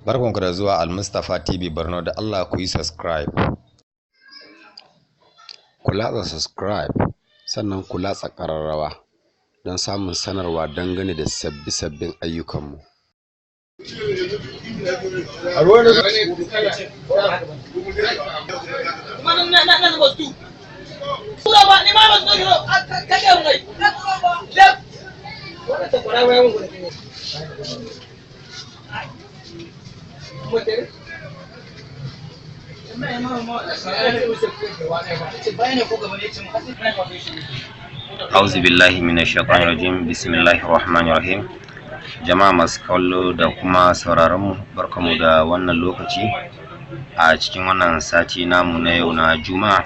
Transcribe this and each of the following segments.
Barkanku da zuwa Almustapha TV Borno, da Allah ku yi subscribe. Ku latsa subscribe, sannan ku latsa ƙararrawa don samun sanarwa dangane da sabbi-sabbin ayyukanmu. Auzu billahi minash shaitanir rajim. Bismillahir rahmanir rahim. Jama'a masu kallo da kuma sauraron mu, barkamu da wannan lokaci a cikin wannan sati namu na yau na Juma'a,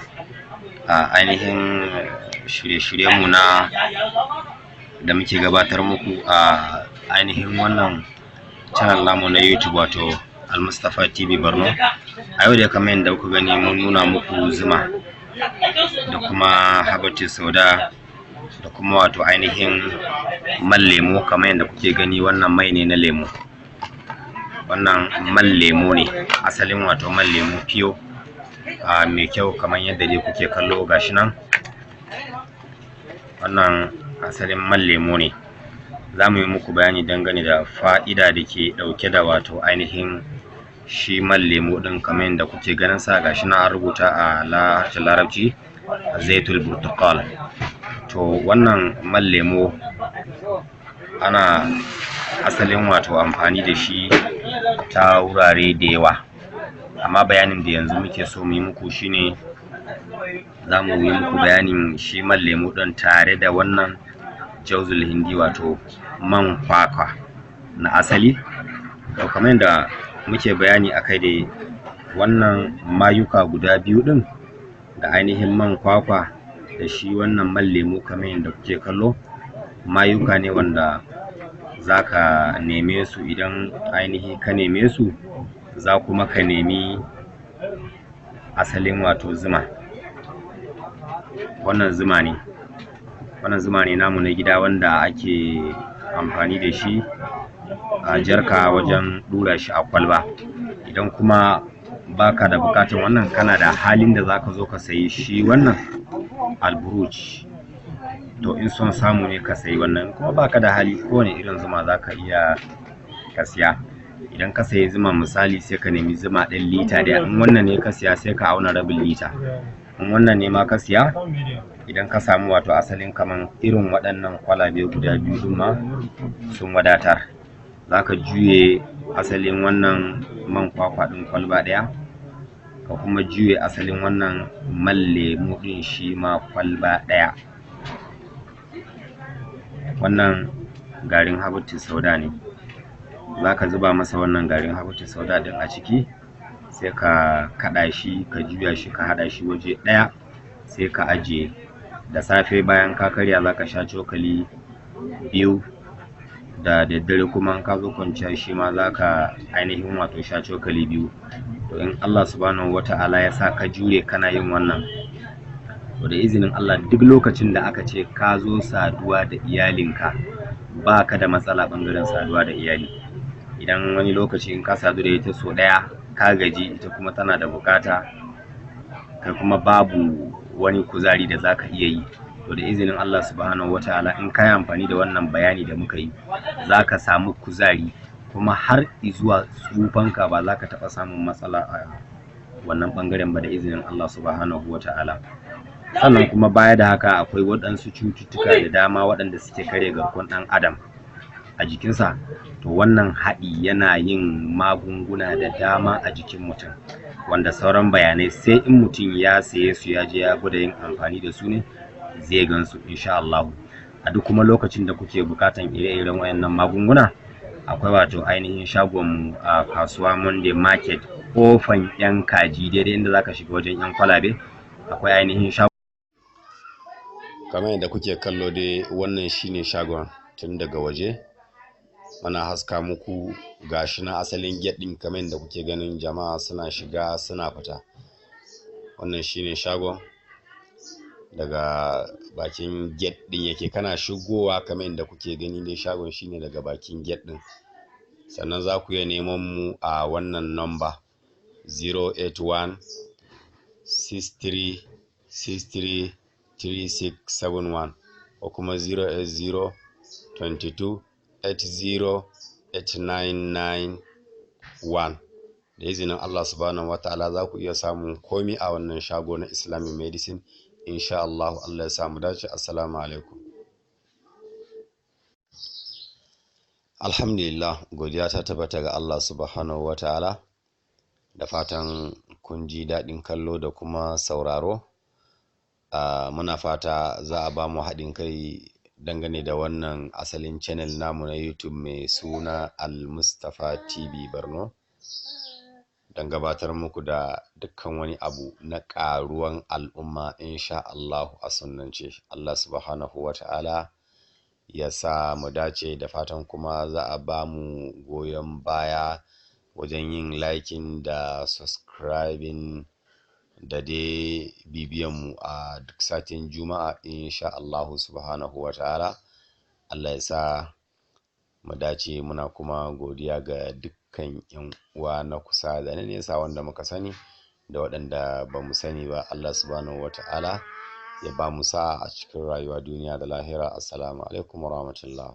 a ainihin shirye-shiryen mu na da muke gabatar muku a ainihin wannan channel namu na YouTube, wato Almustapha TV Borno. A yau da kamar yadda kuka gani, mun nuna muku zuma da kuma habbatus sauda da kuma wato ainihin man lemo. Kamar yadda kuke gani, wannan mai ne na lemo, wannan man lemo ne, asalin wato man lemo pure a mai kyau. Kamar yadda dai kuke kallo, gashi nan, wannan asalin man lemo ne. Za mu yi muku bayani dangane da fa'ida da ke ɗauke da wato ainihin shi man lemo ɗin. Kamar yadda kuke ganin sa, gashi nan an rubuta a harshen Larabci "zaitul burtukal". To wannan man lemo ana asalin wato amfani da shi ta wurare da yawa, amma bayanin da yanzu muke so mu yi muku shine za mu yi muku bayanin shi man lemo ɗin tare da wannan jauzul hindi, wato man kwakwa na asali. To kamar yadda muke bayani akai dai, wannan mayuka guda biyu ɗin, da ainihin man kwakwa da shi wannan man lemo, kamar yadda kuke kallo, mayuka ne wanda zaka neme su. Idan ainihi ka neme su, za kuma ka nemi asalin wato zuma. Wannan zuma ne, wannan zuma ne namu na gida wanda ake amfani da shi a jarka wajen ɗura shi a kwalba. Idan kuma baka da buƙatar wannan, kana da halin da zaka zo ka sayi shi wannan Alburuj, to in son samu ne ka sayi wannan. Kuma baka da hali, kowane irin zuma zaka iya ka siya. Idan ka sayi zuma, misali, sai ka nemi zuma ɗin lita ɗaya. In wannan ne ka siya, sai ka auna rabin lita. In wannan ne ma ka siya, idan ka samu wato asalin kaman irin waɗannan kwalabe guda biyu ɗin ma sun wadatar. Zaka juye asalin wannan man kwakwa ɗin kwalba ɗaya, ka kuma juye asalin wannan man lemo ɗin shi ma kwalba ɗaya. Wannan garin habbatus sauda ne, zaka zuba masa wannan garin habbatus sauda ɗin a ciki, sai ka kaɗa shi, ka juya shi, ka haɗa shi waje ɗaya, sai ka ajiye. Da safe bayan ka karya, zaka sha cokali 2. Da daddare kuma in ka zo kwanciya, shi ma zaka ainihin wato sha cokali 2. To in Allah Subhanahu wata'ala ya sa ka jure kana yin wannan, to da izinin Allah, duk lokacin da aka ce ka zo saduwa da iyalinka, ba ka da matsala ɓangaren saduwa da iyali. Idan wani lokaci in ka sadu da ita sau ɗaya ka gaji, ita kuma tana da buƙata, kai kuma babu wani kuzari da zaka iya yi, to da izinin Allah Subhanahu wata'ala, in ka yi amfani da wannan bayani da muka yi, zaka samu kuzari, kuma har izuwa tsufanka ba za ka taɓa samun matsala a wannan ɓangaren ba, da izinin Allah Subhanahu wata'ala. Sannan kuma baya da haka, akwai waɗansu cututtuka da dama waɗanda suke karya garkuwar ɗan adam a jikinsa. To wannan haɗi yana yin magunguna da dama a jikin mutum, wanda sauran bayanai sai in mutum ya saye su, ya je ya gwada yin amfani da su ne zai gansu, insha Allahu. A duk kuma lokacin da kuke buƙatan ire-iren waɗannan magunguna, akwai wato ainihin shagon mu a kasuwa Monday Market, ƙofan ƴan kaji, daidai inda zaka shiga wajen ƴan kwalabe, akwai ainihin shagon. Kamar yadda kuke kallo dai, wannan shine shagon tun daga waje. Muna haska muku, gashi na asalin gate ɗin. Kamar yadda kuke ganin jama'a suna shiga suna fita, wannan shine shagon, daga bakin gate ɗin yake kana shigowa. Kamar yadda kuke gani dai, shagon shine daga bakin gate ɗin. Sannan za ku iya neman mu a wannan number 081 63 63 3671 ko kuma 080 22 80 8991. Da izinin Allah subhanahu wa ta'ala za ku iya samun komi a wannan shago na Islamic Medicine insha Allah. Allah ya samu dace. Assalamu alaikum. Alhamdulillah, godiya ta tabbata ga Allah subhanahu wa ta'ala. Da fatan kun ji daɗin kallo da kuma sauraro. Muna fata za a ba mu haɗin kai dangane da wannan asalin channel namu na YouTube mai suna Al-Mustapha TV Borno, don gabatar muku da dukkan wani abu na ƙaruwan al'umma insha Allah a sunnance. Allah subhanahu wa ta'ala ya sa mu dace. Da fatan kuma za a ba mu goyon baya wajen yin liking da subscribing da dai bibiyanmu a duk satin Juma'a insha Allah subhanahu wa ta'ala. Allah ya sa mu dace. Muna kuma godiya ga dukkan yan uwa na kusa da na nesa, wanda muka sani da waɗanda ba mu sani ba. Allah subhanahu wa ta'ala ya ba mu sa'a a cikin rayuwa duniya da lahira. Assalamu alaikum wa rahmatullah.